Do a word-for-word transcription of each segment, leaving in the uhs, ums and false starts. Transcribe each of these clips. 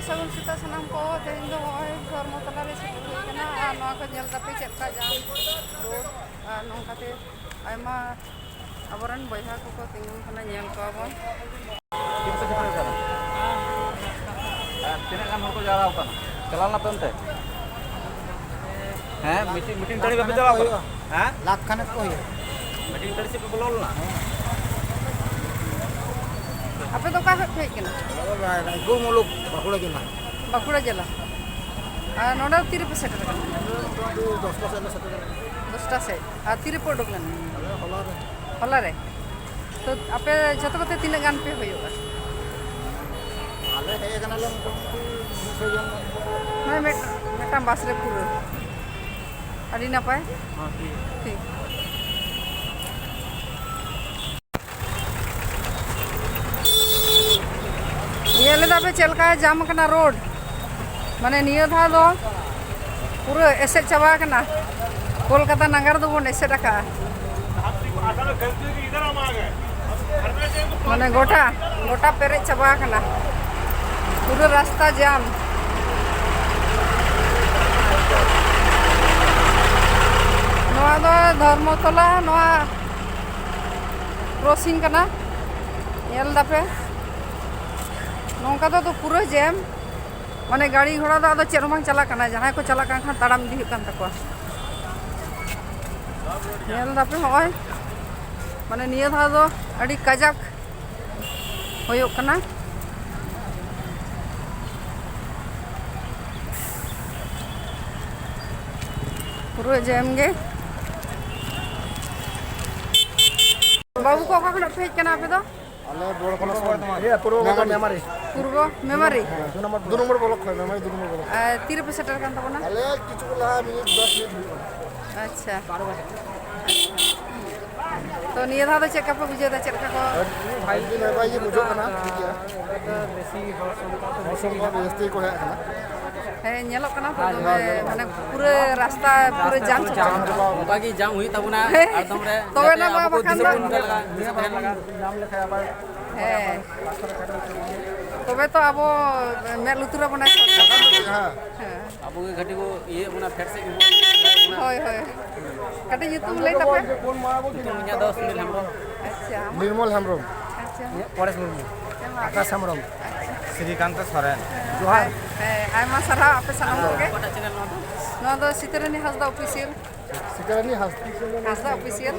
ᱥᱟᱹᱜᱩᱱ ᱥᱮᱛᱟᱜ ᱥᱟᱱᱟᱢ ᱠᱚ᱾ ᱛᱮᱦᱮᱧ ᱫᱚ ᱱᱚᱜᱼᱚᱭ ᱫᱷᱚᱨᱢᱚᱛᱚᱞᱟ ᱨᱮ ᱥᱮᱴᱮᱨ ᱦᱩᱭ ᱟᱠᱟᱱᱟ᱾ ᱟᱨ ᱱᱚᱣᱟ ᱠᱚ ᱧᱮᱞ ᱛᱟᱯᱮ ᱪᱮᱫ ᱞᱮᱠᱟ ᱡᱟᱢ ᱨᱳᱰ, ᱟᱨ ᱱᱚᱝᱠᱟᱛᱮ ᱟᱭᱢᱟ ᱟᱵᱚᱨᱮᱱ ᱵᱚᱭᱦᱟ ᱠᱚᱠᱚ ᱛᱤᱸᱜᱩ ᱟᱠᱟᱱᱟ, ᱧᱮᱞ ᱠᱚᱣᱟ ᱵᱚᱱ᱾ ᱛᱤᱱᱟᱹᱜ ᱜᱟᱱ ᱦᱚᱲ ᱠᱚ ᱡᱟᱣᱨᱟ ᱟᱠᱟᱱᱟ? ᱪᱟᱞᱟᱣ ᱞᱮᱱᱟ ᱯᱮ ᱚᱱᱛᱮ? ᱦᱮᱸ, ᱢᱤᱴᱤᱝ, ᱢᱤᱴᱤᱝ ᱴᱟᱺᱰᱤ ᱵᱟᱯᱮ ᱪᱟᱞᱟᱣ ᱠᱟᱱᱟ? ᱦᱮᱸ? ᱞᱟᱠᱷ ᱠᱷᱟᱱᱮᱠ ᱠᱚ ᱦᱩᱭᱩᱜᱼᱟ᱾ ᱢᱤᱴᱤᱝ ᱴᱟᱺᱰᱤ ᱥᱮᱫ ᱯᱮ ᱵᱚᱞᱚ ᱞᱮᱱᱟ? ᱟᱯᱮ ᱫᱚ ᱚᱠᱟ ᱠᱷᱚᱡ ᱯᱮ ᱦᱮᱡ ᱠᱟᱱᱟ? ᱟᱞᱮ ᱫᱚ ᱨᱟᱭ-, ᱨᱟᱭᱯᱩᱨ ᱢᱩᱞᱩᱠ, ᱵᱟᱸᱠᱩᱲᱟ ᱡᱮᱞᱟ᱾ ᱵᱟᱸᱠᱩᱲᱟ ᱡᱮᱞᱟ᱾ ᱟᱨ ᱱᱚᱰᱮ ᱫᱚ ᱛᱤᱨᱮᱯᱮ ᱥᱮᱴᱮᱨ ᱟᱠᱟᱱᱟ? ᱱᱚᱰᱮ ᱫᱚ ᱢᱚᱴᱟᱢᱩᱴᱤ ᱫᱚᱥᱴᱟ ᱥᱮᱫ ᱞᱮ ᱥᱮᱴᱮᱨ ᱟᱠᱟᱱᱟ᱾ ᱫᱚᱥᱴᱟ ᱥᱮᱫ᱾ ᱟᱨ ᱛᱤᱨᱮᱯᱮ ᱩᱰᱩᱠ ᱞᱮᱱᱟ? ᱟᱞᱮ ᱦᱚᱞᱟ ᱨᱮ᱾ ᱦᱚᱞᱟ ᱨᱮ? ᱛᱚ, ᱟᱯᱮ ᱡᱷᱚᱛᱚ ᱠᱚᱛᱮ ᱛᱤᱱᱟᱹᱜ ᱜᱟᱱ ᱯᱮ ᱦᱩᱭᱩᱜᱼᱟ? ᱟᱞᱮ ᱦᱮᱡ ᱟᱠᱟᱱᱟᱞᱮ ᱢᱚᱴᱟᱢᱩᱴᱤ ᱢᱤᱫᱥᱚ ᱡᱚᱱ ᱜᱟᱱ᱾ ᱢᱟᱱᱮ ᱢᱤᱫ-, ᱢᱤᱫᱴᱟᱝ ᱵᱟᱥ ᱨᱮ ᱯᱩᱨᱟᱹ? ᱟᱹᱰᱤ ᱱᱟᱯᱟᱭ᱾ ᱦᱮᱸ, ᱴᱷᱤᱠ᱾ ᱴᱷᱤᱠ᱾ ᱧᱮᱞ ᱮᱫᱟ ᱯᱮ ᱪᱮᱫ ᱞᱮᱠᱟ ᱡᱟᱢ ᱟᱠᱟᱱᱟ ᱨᱳᱰ? ᱢᱟᱱᱮ ᱱᱤᱭᱟᱹ ᱫᱷᱟᱣ ᱫᱚ ᱯᱩᱨᱟᱹ ᱮᱥᱮᱫ ᱪᱟᱵᱟ ᱟᱠᱟᱱᱟ᱾ ᱠᱳᱞᱠᱟᱛᱟ ᱱᱟᱜᱟᱨ ᱫᱚᱵᱚᱱ ᱮᱥᱮᱫ ᱟᱠᱟᱜᱼᱟ᱾ ᱢᱟᱱᱮ ᱜᱚᱴᱟ, ᱜᱚᱴᱟ ᱯᱮᱨᱮᱡ ᱪᱟᱵᱟ ᱟᱠᱟᱱᱟ, ᱯᱩᱨᱟᱹ ᱨᱟᱥᱛᱟ ᱡᱟᱢ᱾ ᱱᱚᱣᱟ ᱫᱚ ᱫᱷᱚᱨᱢᱚᱛᱚᱞᱟ, ᱱᱚᱣᱟ ᱠᱨᱚᱥᱤᱝ ᱠᱟᱱᱟ, ᱧᱮᱞ ᱫᱟᱯᱮ᱾ ᱱᱚᱝᱠᱟ ᱫᱚ, ᱫᱚ ᱯᱩᱨᱟᱹ ᱡᱮᱢ, ᱢᱟᱱᱮ ᱜᱟᱹᱲᱤ ᱜᱷᱚᱲᱟ ᱫᱚ ᱟᱫᱚ ᱪᱮᱫ ᱦᱚᱸ ᱵᱟᱝ ᱪᱟᱞᱟᱜ ᱠᱟᱱᱟ᱾ ᱡᱟᱦᱟᱸᱭ ᱠᱚ ᱪᱟᱞᱟᱜ ᱠᱟᱱ ᱠᱷᱟᱱ ᱛᱟᱲᱟᱢ ᱤᱫᱤ ᱦᱩᱭᱩᱜ ᱠᱟᱱ ᱛᱟᱠᱚᱣᱟ᱾ ᱧᱮᱞ ᱫᱟᱯᱮ ᱦᱚᱸᱜᱼᱚᱭ, ᱢᱟᱱᱮ ᱱᱤᱭᱟᱹ ᱫᱷᱟᱣ ᱫᱚ ᱟᱹᱰᱤ ᱠᱟᱡᱟᱠ ᱦᱩᱭᱩᱜ ᱠᱟᱱᱟ᱾ ᱯᱩᱨᱟᱹ ᱡᱮᱢ ᱜᱮ᱾ ᱵᱟᱹᱵᱩ ᱠᱚ ᱚᱠᱟ ᱠᱷᱚᱱᱟᱜ ᱯᱮ ᱦᱮᱡ ᱠᱟᱱᱟ ᱟᱯᱮ ᱫᱚ? ᱟᱞᱮ ᱵᱚᱨᱫᱷᱚᱢᱟᱱ᱾ ᱤᱭᱟᱹ, ᱯᱩᱨᱵᱚ ᱵᱚᱨᱫᱷᱚᱢᱟᱱ ᱢᱮᱢᱟᱨᱤ᱾ ᱯᱩᱨᱵᱚ ᱢᱮᱢᱟᱨᱤ? ᱦᱮᱸ, ᱫᱩ ᱱᱚᱢᱵᱚᱨ, ᱫᱩ ᱱᱚᱢᱵᱚᱨ ᱵᱞᱚᱠ ᱠᱷᱚᱱ, ᱢᱮᱢᱟᱨᱤ ᱫᱩ ᱱᱚᱢᱵᱚᱨ ᱵᱞᱚᱠ᱾ ᱟᱨ ᱛᱤᱨᱮᱯᱮ ᱥᱮᱴᱮᱨ ᱠᱟᱱ ᱛᱟᱵᱚᱱᱟ? ᱟᱞᱮ ᱠᱤᱪᱷᱩ ᱠᱷᱚᱱ ᱞᱟᱦᱟ, ᱢᱤᱱᱤᱴ ᱫᱚᱥ ᱢᱤᱱᱤᱴ ᱦᱩᱭᱩᱜ ᱠᱟᱱᱟ᱾ ᱟᱪᱪᱷᱟ᱾ ᱛᱚ, ᱱᱤᱭᱟᱹ ᱫᱷᱟᱣ ᱫᱚ ᱪᱮᱫ ᱞᱮᱠᱟ ᱯᱮ ᱵᱩᱡᱷᱟᱹᱣ ᱮᱫᱟ? ᱪᱮᱫ ᱞᱮᱠᱟ ᱠᱚ? ᱟᱹᱰᱤ ᱱᱟᱯᱟᱭ ᱜᱮ ᱵᱩᱡᱷᱟᱹᱜ ᱠᱟᱱᱟ, ᱴᱷᱤᱠ ᱜᱮᱭᱟ᱾ ᱦᱚᱲ ᱥᱚᱝᱠᱷᱟ ᱠᱚ ᱡᱟᱹᱥᱛᱤ ᱠᱚ ᱦᱮᱡ ᱟᱠᱟᱱᱟ᱾ ᱦᱮᱸ, ᱧᱮᱞᱚᱜ ᱠᱟᱱᱟ ᱛᱚ, ᱫᱚᱢᱮ, ᱢᱟᱱᱮ, ᱯᱩᱨᱟᱹ ᱨᱟᱥᱛᱟ ᱯᱩᱨᱟᱹ ᱡᱟᱢ ᱪᱟᱵᱟ ᱟᱠᱟᱱᱟ᱾ ᱚᱱᱠᱟ ᱜᱮ ᱡᱟᱢ ᱦᱩᱭᱩᱜ ᱛᱟᱵᱚᱱᱟ ᱦᱮᱸ, ᱟᱨ ᱛᱟᱭᱚᱢ ᱨᱮ ᱛᱚᱵᱮ ᱡᱟᱛᱮ ᱱᱟ ᱢᱟ ᱟᱵᱚ ᱠᱚ ᱵᱟᱠᱷᱟᱱ ᱫᱤᱥᱟᱹ ᱫᱚ᱾ ᱵᱚᱱ ᱛᱟᱦᱮᱱ ᱞᱮᱠᱟ, ᱫᱤᱥᱟᱹ ᱛᱟᱦᱮᱱ ᱞᱮᱠᱟ᱾ ᱦᱮᱸ᱾ ᱛᱚᱵᱮ ᱛᱚ ᱟᱵᱚ ᱢᱮᱫ ᱞᱩᱛᱩᱨ ᱟᱵᱚᱱᱟᱭ ᱥᱚᱨᱠᱟᱨ᱾ ᱦᱮᱸ᱾ ᱟᱵᱚ ᱜᱮ ᱜᱷᱟᱹᱴᱤ ᱠᱚ ᱤᱭᱟᱹ ᱵᱚᱱᱟ, ᱯᱷᱮᱰ ᱥᱮᱫ ᱜᱮᱵᱚᱱ ᱤᱭᱟᱹ ᱵᱚᱱᱟ᱾ ᱦᱳᱭ, ᱦᱳᱭ᱾ ᱠᱟᱹᱴᱤᱡ ᱧᱩᱛᱩᱢ ᱞᱟᱹᱭ ᱛᱟᱯᱮ᱾ ᱧᱩᱛᱩᱢ ᱤᱧᱟᱹᱜ ᱫᱚ ᱥᱩᱱᱤᱞ ᱦᱮᱢᱵᱨᱚᱢ᱾ ᱟᱪᱪᱷᱟ᱾ ᱱᱤᱨᱢᱚᱞ ᱦᱮᱢᱵᱨᱚᱢ᱾ ᱟᱪᱪᱷᱟ᱾ ᱤᱧᱟᱹᱜ ᱯᱚᱨᱮᱥ ᱢᱩᱨᱢᱩ᱾ ᱟᱪᱪᱷᱟ, ᱢᱟ᱾ ᱟᱠᱟᱥ ᱦᱮᱢᱵᱨᱚᱢ᱾ ᱟᱪᱪᱷᱟ᱾ ᱥᱨᱤᱠᱟᱱᱛ ᱥᱚᱨᱮᱱ᱾ ᱡᱚᱦᱟᱨ᱾ ᱦᱮᱸ, ᱟᱭᱢᱟ ᱥᱟᱨᱦᱟᱣ ᱟᱯᱮ ᱥᱟᱱᱟᱢ ᱠᱚᱜᱮ᱾ ᱚᱠᱟᱴᱟᱜ ᱪᱮᱱᱮᱞ ᱱᱚᱣᱟ ᱫᱚ? ᱱᱚᱣᱟ ᱫᱚ ᱥᱤᱛᱟᱹᱨᱟᱹᱱᱤ ᱦᱟᱸᱥᱫᱟ ᱚᱯᱷᱤᱥᱤᱭᱟᱞ᱾ ᱥᱤᱛᱟᱹᱨᱟᱹᱱᱤ ᱦᱟᱸᱥᱫᱟ᱾ ᱦᱟᱸᱥᱫᱟ ᱚᱯᱷᱤᱥᱤᱭᱟᱞ᱾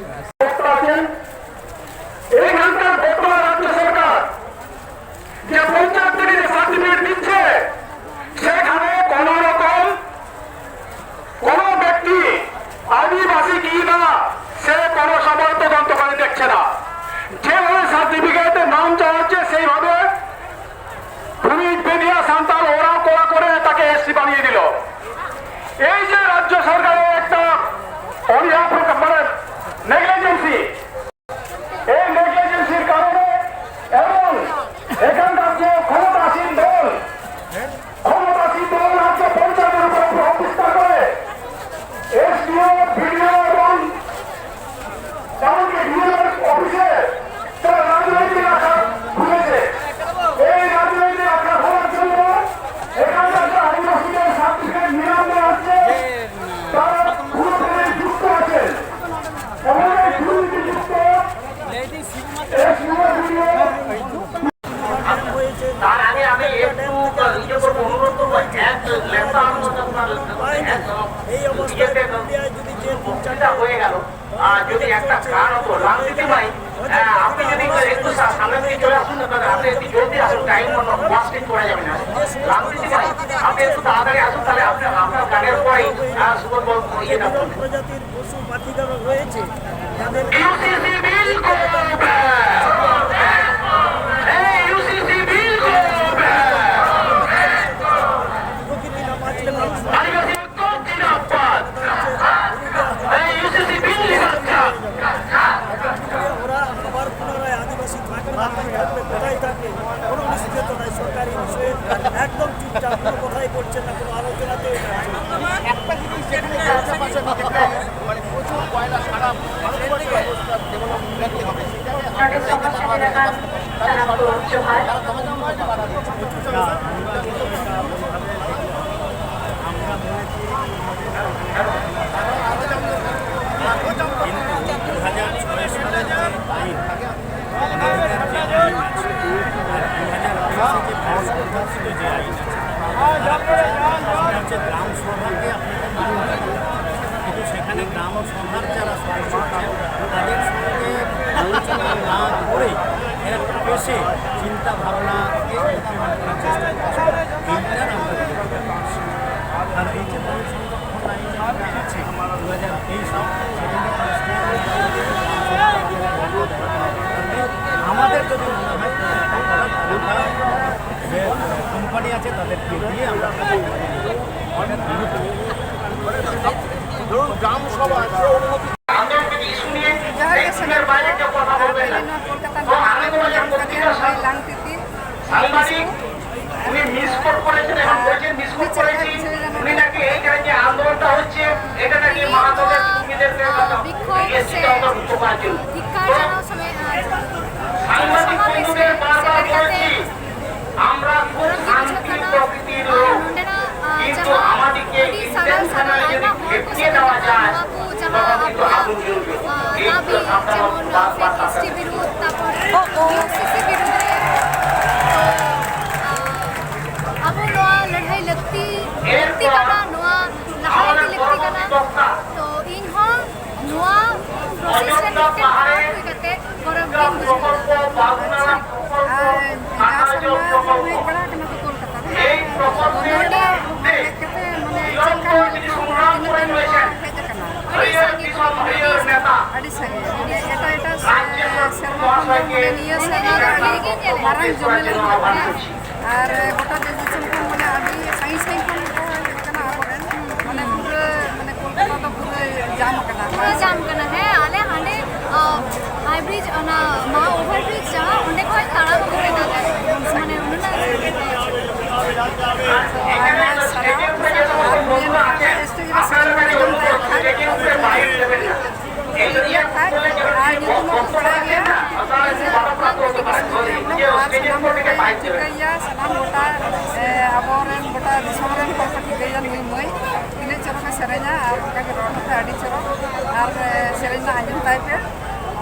এইখানকার বর্তমান রাজ্য সরকার যে পঞ্চায়েত থেকে যে সার্টিফিকেট দিচ্ছে, সেখানে কোনো রকম কোনো ব্যক্তি আদিবাসী কি না, সে কোনো সময় তদন্ত করে দেখছে না। যেভাবে সার্টিফিকেটে নাম চাওয়া হচ্ছে, সেইভাবে ভূমি বেদিয়া সান্তাল ওরা কোরা করে তাকে এসসি বানিয়ে দিল। এই যে রাজ্য সরকারের একটা অনীহা প্রকাশ, মানে নেগলিজেন্সি, এই নেগলিজেন্সির কারণে এবং এখানকার যে ক্ষমতাসীন দল, ক্ষমতাসীন দল রাজ্য পঞ্চায়েতের উপরে প্রভাব বিস্তার করে এসডিও, বিডিও এবং এমনকি ডিএম অফিসে তারা রাজনৈতিক আশা খুলেছে। এই রাজনৈতিক আশা খোলার জন্য এখানকার যে আদিবাসীদের সার্টিফিকেট নিলাম দেওয়া হচ্ছে, তারা পুরোপুরি যুক্ত আছেন। এমন এক দুর্নীতিযুক্ত এসডিও, বিডিও তার আগে আমি একটু নিজের উপর অনুরোধ করবো, এক লেখা অনুমোদন করার জন্য, এক এই অবস্থায় ইয়েতে পুরুলিয়ায় যদি যে তিন চারটা বক্তৃতা হয়ে গেল, আর যদি একটা গান হতো, রামপ্রীতি ভাই, আহ, আপনি যদি একটু সা-, সামনের দিকে চলে আসুন না, তাহলে আপনি একটু জলদি আসুন, টাইম ওয়াস্টিং করা যাবে না। রামপ্রীতি ভাই, আপনি একটু তাড়াতাড়ি আসুন, তাহলে আপনার, আপনার গানের পরেই, আহ, সুবোধ বাবু ইয়ে করবেন। প্রজাতির পশু পাখিদেরও রয়েছে, তাদের ইউসিসি বিল করবে। এই ইউসিসি বিল করবে। প্রকৃতি না বাঁচলে মানুষ আদিবাসী ঐক্য জিন্দাবাদ। এই ইউসিসি বিল নিষিদ্ধ। ওরা আবার পুনরায় আদিবাসী থাকবে না থাকবে, কোথায় থাকবে, কোনো নিশ্চিত নাই। সরকার এই বিষয়ে একদম চুপচাপ, কোনো কথাই বলছে না, কোনো আলোচনাতেও নেই। একটা জিনিস যেখানে আশেপাশে মানে প্রচুর কয়লা সারা ভারতবর্ষে ডেভেলপমেন্ট হবে, সেখানে আপনাদের তারা জমাজম হয়, তারা জমাজম হয়, তারা কিন্তু দু হাজার ছয় সালের যে আইন, আমাদের যে আইন আছে, আর দু হাজার তেইশে যে ভারত সরকার যে আইন আছে, সেটা হচ্ছে গ্রাম সভাকে আপনাদের মানতে হবে। কিন্তু সেখানে গ্রাম সভার যারা সদস্য আছেন, তাদের সঙ্গে আলোচনা না করে এরা এসে চিন্তা ভাবনাকে ইমপ্লিমেন্ট করার চেষ্টা করছে। এইটার আমরা বিরোধিতা করছি। আর এই যে বন সংরক্ষণ আইন যেটা আছে দু হাজার তেইশ, সেটা কিন্তু আমাদের যদি মনে হয় যে কোম্পানি আছে, তাদেরকে দিয়ে আমরা গ্রাম সভা আছে, অনুমতি। ᱡᱚᱦᱟᱨ ᱜᱮ ᱥᱟᱱᱟᱢ ᱠᱚ᱾ ᱟᱨ ᱛᱮᱦᱮᱧ ᱱᱚᱣᱟ ᱠᱳᱞᱠᱟᱛᱟ ᱨᱮᱱᱟᱜ ᱡᱟᱢᱛᱟᱲᱤ ᱢᱟᱹᱭ ᱞᱟᱝᱛᱤᱛᱤ ᱥᱟᱝᱵᱟᱫᱤᱠ, উনি মিস কর্পোরেশন এবং বলছেন মিস কর্পোরেশন, উনি নাকি এইখানে যে আন্দোলনটা হচ্ছে, এটা নাকি মহানগরের কর্মীদের বিক্ষোভ সে ধিক্কার জানাও সময়, আহ, সাংবাদিক সমাবেশে বন্ধুদের বারবার সেখানে বলছি, আমরা খুব শান্তি প্রকৃতির লোক, কিন্তু আমাদেরকে ইন্টেনশনালি যদি খেপিয়ে দেওয়া যায়, তখন কিন্তু আগুন জ্বলবে। এই তো আপনারা বারবার তাদের বিরুদ্ধ, তারপর ইউসিসি বিরুদ্ধে, তো, আহ, ᱟᱵᱚ ᱱᱚᱣᱟ ᱞᱟᱹᱲᱦᱟᱹᱭ ᱞᱟᱹᱠᱛᱤ, ᱞᱟᱹᱠᱛᱤ ᱠᱟᱱᱟ, ᱱᱚᱣᱟ ᱞᱟᱦᱟ ᱤᱫᱤ ᱞᱟᱹᱠᱛᱤ ᱠᱟᱱᱟ᱾ ᱛᱚ, ᱤᱧ ᱦᱚᱸ ᱱᱚᱣᱟ ᱯᱨᱚᱥᱮᱥ ᱨᱮ ᱢᱤᱫᱴᱮᱱ ᱯᱟᱨᱴ ᱦᱩᱭ ᱠᱟᱛᱮ ᱜᱚᱨᱚᱵᱽ ᱜᱤᱧ ᱵᱩᱡᱷᱟᱹᱣ ᱮᱫᱟ᱾ ᱟᱪᱪᱷᱟ, ᱟᱨ ᱡᱟᱦᱟᱸ ᱥᱮᱨᱢᱟ ᱦᱮᱡ ᱵᱟᱲᱟ ᱠᱟᱱᱟ ᱠᱚ ᱠᱳᱞᱠᱟᱛᱟ ᱨᱮ, ᱛᱚ, ᱱᱚᱰᱮ ᱦᱮᱡ ᱠᱟᱛᱮ, ᱢᱟᱱᱮ, ᱪᱮᱫ ᱞᱮᱠᱟ ᱧᱮᱞᱚᱜ ᱠᱟᱱᱟ, ᱛᱤᱱᱟᱹᱜ ᱜᱟᱱ ᱦᱚᱲ ᱠᱚ ᱦᱮᱡ ᱟᱠᱟᱱᱟ? ᱟᱹᱰᱤ ᱥᱟᱸᱜᱮ, ᱟᱹᱰᱤ ᱥᱟᱸᱜᱮ᱾ ᱢᱟᱱᱮ, ᱮᱴᱟᱜ, ᱮᱴᱟᱜ ᱥᱮ-, ᱥᱮᱨᱢᱟ ᱠᱷᱚᱱ ᱫᱚ, ᱢᱟᱱᱮ, ᱱᱤᱭᱟᱹ ᱥᱮᱨᱢᱟ ᱫᱚ ᱟᱹᱰᱤ ᱢᱟᱨᱟᱝ ᱡᱚᱢᱮᱞ ᱦᱩᱭᱩᱜ ᱠᱟᱱᱟ᱾ ᱟᱨ ᱜᱚᱴᱟ ᱫᱮᱥ ᱫᱤᱥᱚᱢ ᱠᱷᱚᱱ, ᱢᱟᱱᱮ, ᱟᱹᱰᱤ ᱥᱟᱺᱜᱤᱧ ᱥᱟᱺᱜᱤᱧ ᱠᱷᱚᱱ ᱠᱚ ᱦᱮᱡ ᱟᱠᱟᱱᱟ ᱟᱵᱚᱨᱮᱱ᱾ ᱢᱟᱱᱮ, ᱯᱩᱨᱟᱹ, ᱢᱟᱱᱮ, ᱠᱳᱞᱠᱟᱛᱟ ᱫᱚ ᱯᱩᱨᱟᱹ ᱡᱟᱢ ᱟᱠᱟᱱᱟ᱾ ᱯᱩᱨᱟᱹ ᱡᱟᱢ ᱠᱟᱱᱟ, ᱦᱮᱸ᱾ ᱟᱞᱮ ᱦᱟᱸᱰᱮ, ᱟ, ᱦᱟᱭ ᱵᱨᱤᱡᱽ, ᱚᱱᱟ ᱢᱟ ᱳᱵᱷᱟᱨ ᱵᱨᱤᱡᱽ ᱡᱟᱦᱟᱸ, ᱚᱸᱰᱮ ᱠᱷᱚᱱ ᱛᱟᱲᱟᱢ ᱟᱹᱜᱩ ᱞᱮᱫᱟ ᱞᱮ᱾ ᱢᱟᱱᱮ, ᱩᱱᱟᱹᱜ ᱟᱭᱢᱟ ᱥᱟᱨᱦᱟᱣ᱾ ᱟᱨ ᱱᱤᱭᱟᱹ ᱱᱚᱣᱟ ᱥᱴᱮᱡᱽ ᱨᱮ ᱥᱮᱨᱮᱧ ᱵᱚᱱ ᱟᱸᱡᱚᱢ ᱛᱟᱭ ᱠᱷᱟᱱ, ᱤᱭᱟᱹ ᱠᱷᱟᱱ, ᱟᱨ ᱧᱩᱛᱩᱢ ᱢᱟᱵᱚᱱ ᱵᱟᱲᱟᱭ ᱜᱮᱭᱟ, ᱡᱮ ᱚᱱᱟ ᱠᱚ ᱡᱤᱱᱤᱥ ᱠᱚ ᱡᱮ ᱚᱱᱟ ᱟᱨ ᱥᱟᱱᱟᱢ ᱦᱚᱲ ᱠᱚ ᱴᱷᱤᱠᱟᱹᱭᱟ, ᱥᱟᱱᱟᱢ ᱜᱚᱴᱟ, ᱮ, ᱟᱵᱚᱨᱮᱱ ᱜᱚᱴᱟ ᱫᱤᱥᱚᱢ ᱨᱮᱱ ᱦᱚᱲ ᱠᱚ ᱴᱷᱤᱠᱟᱹᱭᱟ ᱱᱩᱭ ᱢᱟᱹᱭ ᱛᱤᱱᱟᱹᱜ ᱪᱚᱨᱚᱠᱮ ᱥᱮᱨᱮᱧᱟ ᱟᱨ ᱚᱱᱠᱟᱜᱮ ᱨᱚᱲ ᱦᱚᱸᱛᱟᱭ ᱟᱹᱰᱤ ᱪᱚᱨᱚᱠ᱾ ᱟᱨ, ᱮ, ᱥᱮᱨᱮᱧ ᱢᱟ ᱟᱸᱡᱚᱢ ᱛᱟᱭ ᱯᱮ,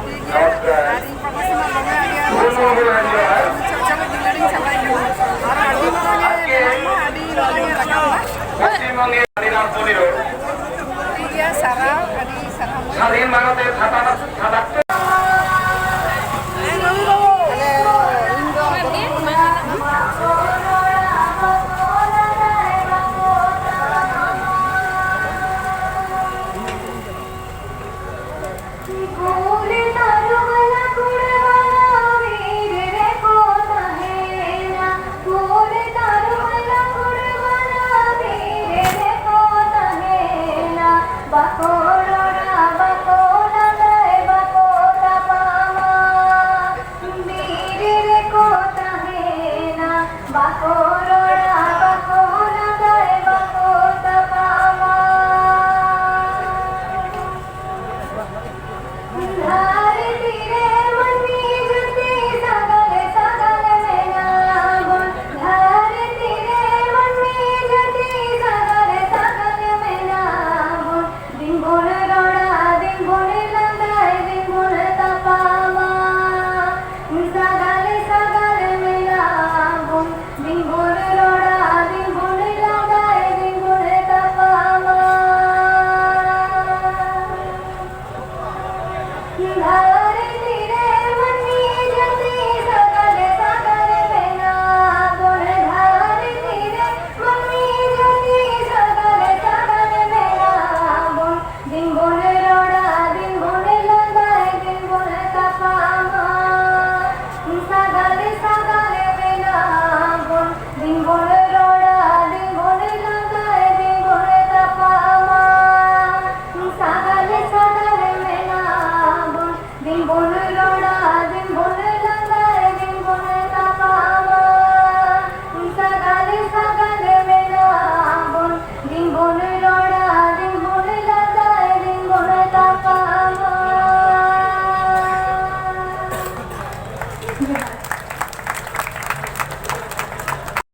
ᱴᱷᱤᱠ ᱜᱮᱭᱟ᱾ ᱟᱨ ᱤᱧ ᱯᱟᱦᱴᱟ ᱥᱮᱱᱟᱜ ᱫᱚᱢᱮ ᱟᱹᱰᱤ ᱟᱹᱰᱤ ᱪᱚᱨᱪᱟ ᱨᱮ ᱫᱩᱞᱟᱹᱲᱤᱧ ᱪᱟᱵᱟᱭᱮᱫ ᱠᱟᱱᱟ᱾ ᱟᱨ ᱟᱹᱰᱤ ᱢᱟᱨᱟᱝ ᱮ